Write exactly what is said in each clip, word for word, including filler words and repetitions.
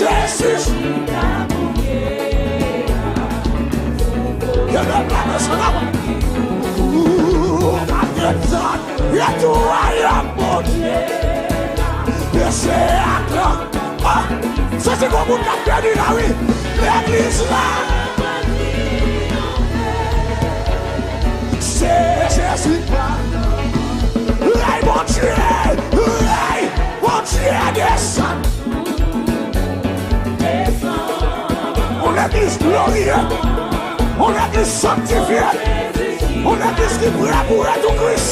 Jezi. Kenbe la, mesye, la. Ou pa gen tan. Retou wayòm Bondye. Mesye, atann. Ah, se ti gwo moun k ap beni la, wi. Legliz la. Se Jezi. Rèy Bondye. Rèy Bondye desann. Yon legliz glorye. Yon legliz sanktifye. Yon legliz ki prè pou retou Kris.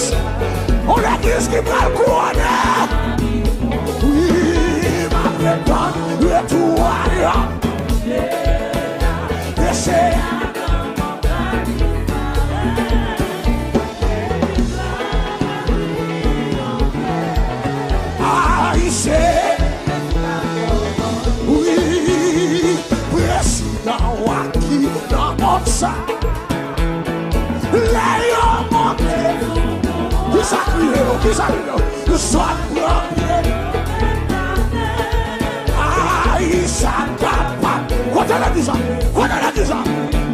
Yon legliz ki pral kouwone. Wi, m ap retann retou a. Mesye. Ayisyen, wi, prezidan w a ki nan mond sa. Lè yo monte, kisa kriye yo, kisa kriye yo? Zòt pran pye. Ay, sa kapab. Kote legliz la? Kote legliz la?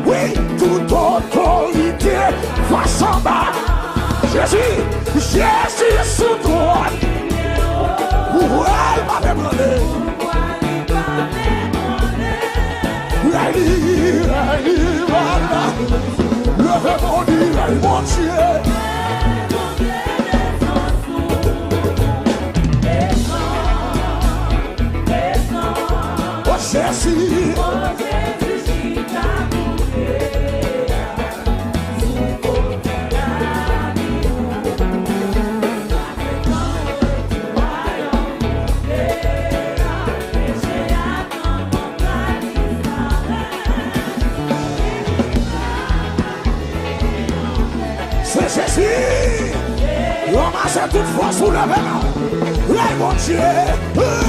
Wi, tout otorite fas anba. Jezi, Jezi sou twòn. Pouvwa l pa ebranle. Rèy li, rèy li, rèy li. Leve men w, di, rèy Bondye. O Jezi. Se Jezi! Ranmase tout fòs ou, leve men w. Rèy Bondye!